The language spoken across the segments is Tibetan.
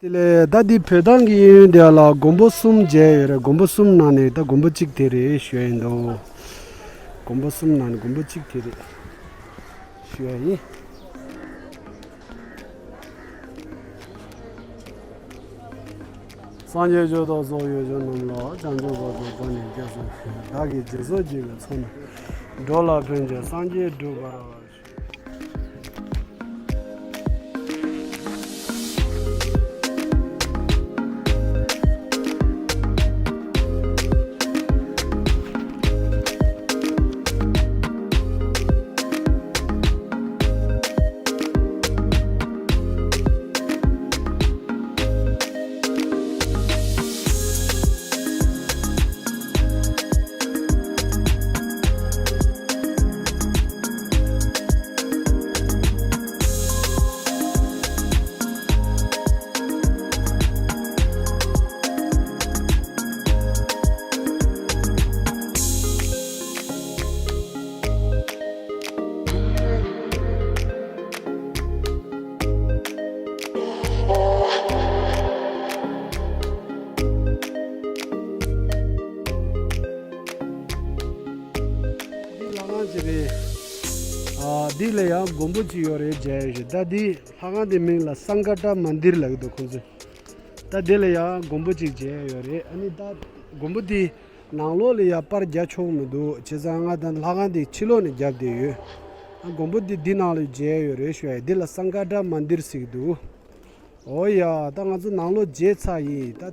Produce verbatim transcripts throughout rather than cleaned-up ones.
དེ་ལས་ད་འདི་བོད་ཐང་གི་གཡས་གཡོན་དེ་ལ་དགོན་པ་གསུམ་མཇལ་ཡོད་རེད། དགོན་པ་གསུམ་ནང་ནས་ད་དགོན་པ་གཅིག་དེ་རེད་ཞུ་ཡ་ཡིན་འདུག། དགོན་པ་གསུམ་ནང་ནས་དགོན་པ་གཅིག་དེ་རེད་ཞུ་ཡ་ཡིན། སངས་རྒྱས་ཆོས་བདག་སོགས་ཡོད་མཆོད་རྣམས་ལ། བྱང་ཆུབ་བར་དུ་བདག་ནི་དགེ་སོགས་ཀྱི། བདག་གིས་སྦྱིན་སོགས་བགྱིས་པའི་ཚོགས་རྣམས། འགྲོ་ལ་ཕན་ཕྱིར་སངས་རྒྱས་འགྲུབ་པར་ཤོག། འདི་ལྷ་ཁང་ཅིག་རེད། ཨ། འདི་ལ་ཡང་དགོན་པ་ཅིག་ཡོད་རེད་མཇལ་ཡོད་ཞིག། ད་འདི་ལྷ་ཁང་འདི་མིང་ལ་སངྒ་ཏྲ་མན་དིར་ལབ་ཀྱི་འདུག་ཁོང་ཚོས། ད་འདི་ལ་ཡང་དགོན་པ་ཅིག་མཇལ་ཡོད་རེད། ཨ་ནི་ད་དགོན་པ་འདི་ནང་ལོགས་ལ་ཡང་པར་རྒྱག་ཆོག་མི་འདུག། བྱས་ཙང་ང་ད་ལྷ་ཁང་འདི་ཕྱི་ལོགས་ནས་རྒྱབ་བསྡད་ཡོད། ཨ། དགོན་པ་འདི་འདི་ནང་ལ་མཇལ་ཡོད་རེད་ཞུ་ཡ་ཡིན། འདི་ལ་སངྒ་ཏྲ་མན་དིར་ཟེར་གྱི་འདུག། འོ་ཡ། ད་ང་ཚོ་ནང་ལོགས་མཇལ་ཚར་ཡིན། ད།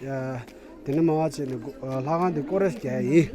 ཨ། དེ་ནས་མར་བྱས་ནས་སྒོ། ཨ། ལྷ་ཁང་དེ་སྐོར་ར་རྒྱག་ཡིན།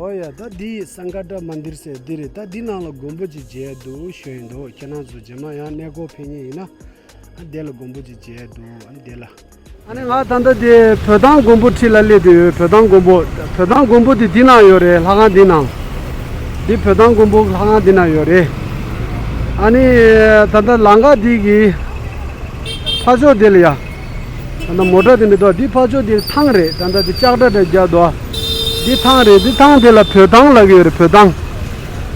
འོ་ཡ། ད་འདི་སངྒ་ཏྲ་མན་དིར་ཟེར་འདི་རེད། ད་འདི་ནང་ལ་དགོན་པ་ཅིག་མཇལ་འདུག་ཞུ་ཡིན་འདུག། ཁྱེད་རང་ཚོ་རྗེས་མ་ཡང་གནས་སྐོར་ཕེབས་མཁན་ཡིན་ན། ཨ། འདི་ལ་དགོན་པ་ཅིག་མཇལ་འདུག། ཨ། འདི་ལ། ཨ་ནི་ང་ད་ལྟ་དེ་བོད་ཐང་དགོན་པ་འཁྲིས་ལ་སླེབས་བསྡད་ཡོད། བོད་ཐང་དགོན་པ། བོད་ཐང་དགོན་པ་དེ་འདི་ན་ཡོད་རེད། ལྷ་ཁང་འདི་ནང་། འདི་བོད་ཐང་དགོན་པ་ལྷ་ཁང་འདི་ན་ཡོད་རེད། ཨ་ནི་ད་ལྟ་ལམ་ཁ་འདི་གི་ཕར་ཕྱོགས་དེ་ལ་ཡ། ད་ལྟ་མོ་ཊ་དེ་འདྲ་འདུག། འདི་ཕར་ཕྱོགས་དེ་ཐང་རེད། ད་ལྟ་དེ་ལྕགས་དྲ་འདྲ་རྒྱག་འདུག། འདི་ཐང་རེད། འདི་ཐང་དེ་ལ་བོད་ཐང་ལབ་ཀྱི་ཡོད་རེད། བོད་ཐང་།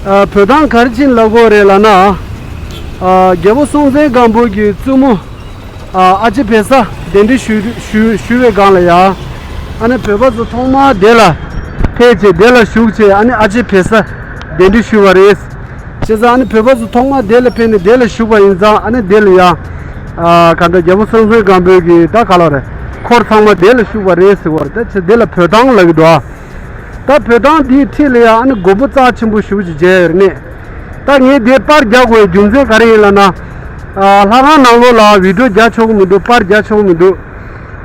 ཨ། བོད་ཐང་ག་རེ་བྱས་ནས་ལབ་དགོས་རེད་ལབ་ན། ཨ། རྒྱལ་པོ་སྲོང་བཙན་སྒམ་པོ་གི་བཙུན་མོ། ཨ། ཨ་ཅེ་བེ་ས་གདན་འདྲེན་ཞུ་ཞུ་ཞུ་བའི་སྒང་ལ་ཡ། ཨ་ནི་བོད་པ་ཚོ་ཐོག་མར་དེ་ལ་ཕེབས་བྱས། དེ་ལ་བཞུགས་བྱས། ཨ་ནི་ཨ་ཅེ་བེ་ས་གདན་འདྲེན་ཞུས་པ་རེད། བྱས་ཙང་ཨ་ནི་བོད་པ་ཚོ་ཐོག་མར་དེ་ལ་ཕེབས་ནས་དེ་ལ་བཞུགས་པ་ཡིན་ཙང་། ཨ་ནི་དེ་ལ་ཡ། ཨ། ག་འདྲ། རྒྱལ་པོ་སྲོང་བཙན་སྒམ་པོའི་གི་ད་ག་ལབ་རེད། འཁོར་ཚང་མ་དེ་ལ་བཞུགས་པ་རེད་ཟེར་བ་རེད། ད་བྱས་དེ་ལ་བོད་ཐང་ལབ་ཀྱི་འདུག། ཨ། ད་བོད་ཐང་འདིའི་འཁྲིས་ལ་ཡ་ཨ་ནི་དགོན་པ་རྩ་ཆེན་པོ་ཞེ་པོ་ཅིག་མཇལ་ཡོད་རེད་ནས། ད་ངས་དེ་པར་རྒྱག་དགོས་རྒྱུ་མཚན་ག་རེ་ཡིན་ལབ་ན། ཨ། ལྷ་ཁང་ནང་ལོགས་ལ་བི་ཌིའོ་རྒྱག་ཆོག་གི་མི་འདུག། པར་རྒྱག་ཆོག་གི་མི་འདུག།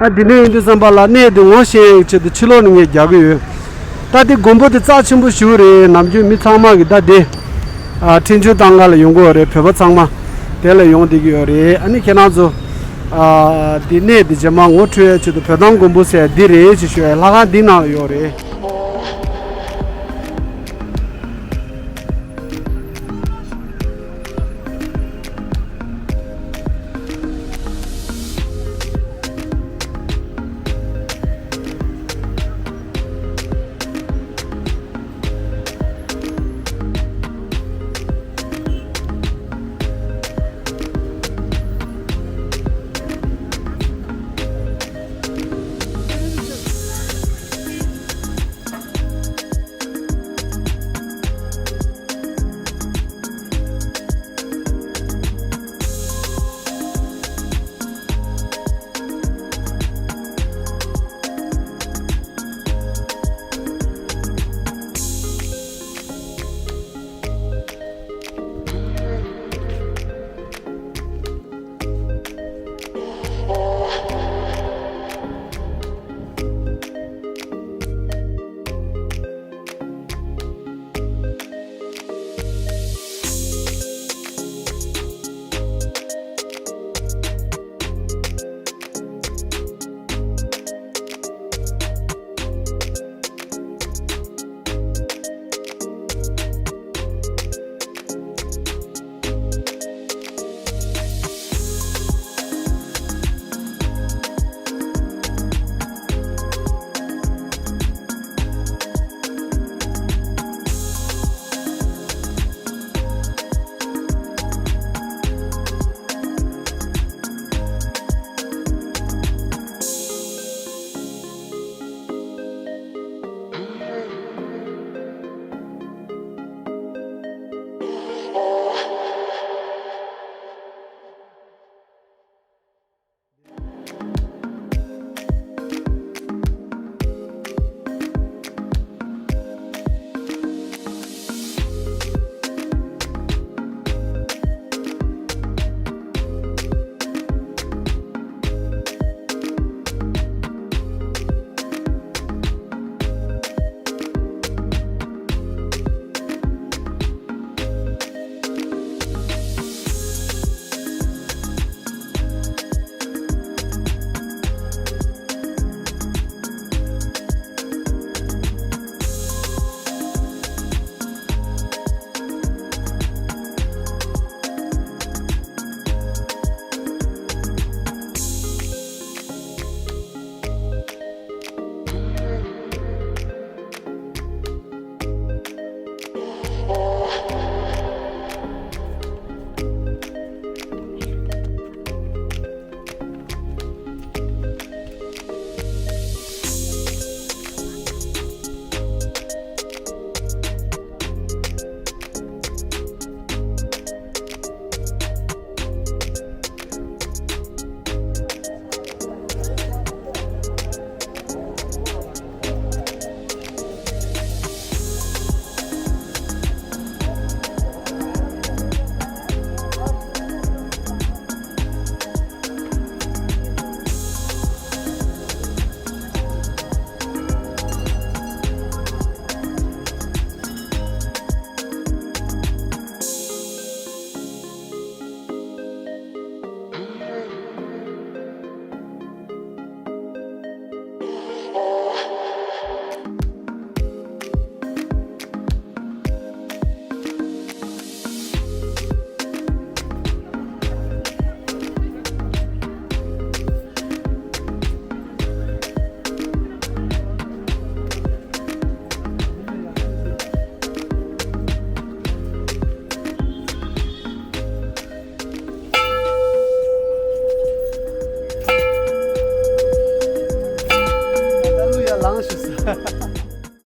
ཨ། དེ་འདྲ་ཡིན་དུས་ཙམ་པ་ལ་གནས་དེ་ངོ་ཤེས་ཡག་ཆེད་དུ་ཕྱི་ལོགས་ནས་ངས་རྒྱག་གི་ཡོད། ད་དེ་དགོན་པ་དེ་རྩ་ཆེན་པོ་ཞེ་པོ་རེད། ནམ་རྒྱུན་མི་ཚང་མ་གི་ད་དེ། ཨ། འཕྲིན་བཅོལ་གཏོང་ག་ལ་ཡོང་གི་ཡོད་རེད། བོད་པ་ཚང་མ་དེ་ལ་ཡོང་བསྡད་ཀྱི་ཡོད་རེད། ཨ་ནི་ཁྱེད་རང་ཚོ། ཨ། དེ་གནས་དེ་རྗེས་མ་ངོ་འཕྲོད་ཡག་ཆེད་དུ་བོད་ཐང་དགོན་པ་ཟེར་འདི་རེད་ཅེས་ཞུ་ཡ། ལྷ་ཁང་འདི་ནང་ལ་ཡོད་རེད། ཨང་ཞུ་ས།